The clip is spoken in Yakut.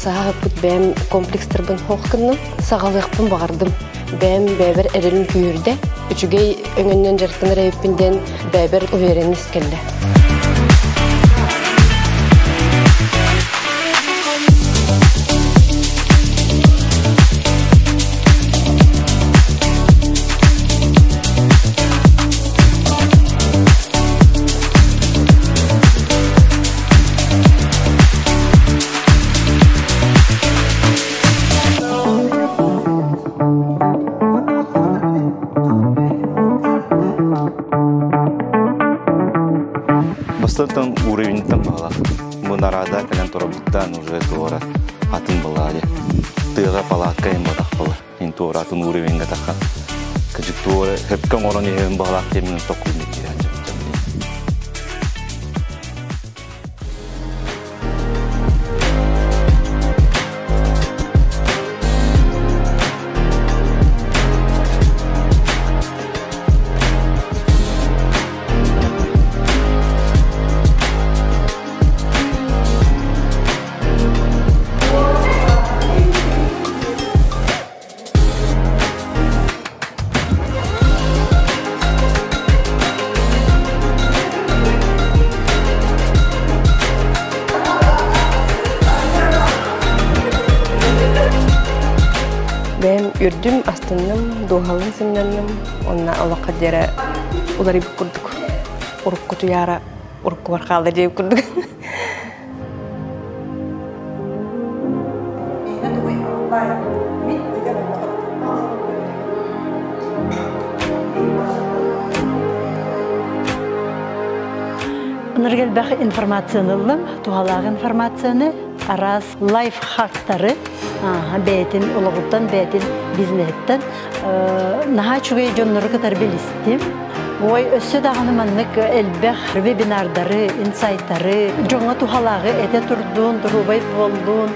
Саһаһыппыт бэйэм комплекстарбын хоох гынным, саҕалыахпын баҕардым. Бэйэм бэйэбэр эрэлим күүһүрдэ. Үчүгэй өҥөннөн дьарыктанар эбиппин диэн бэйэбэр уверенность кэллэ. Бастатан уровеньтан баҕалаах. Бу нараада кэлэн турабыттан уже туора атын балаали. Тыаҕа палаакка ин батах бала. Ин туора атын уровеньга тахан. Кыжык туора хөпкө оҥорон иһэн баҕалаах темин токуйна киирэн Бэйэм үөрдүм, астынным, дууһалыын сынньанным уонна олоххо диэри уларыйбыт курдук. Урукку туйаара уруккубар хаалла диэбит курдук. Ынырык элбэх информацияны ыллым, туһалаах информацияны, араас лайфхактары, бэйэтин олоҕуттан, бэйэтин бизнеһиттэн наһаа үчүгэй дьоннору кытары билистим. Ой, өссө даҕаны маннык элбэх вебинардары, инсайттары, дьоҥҥо туһалааҕы этэ турдун, доруобай буоллун.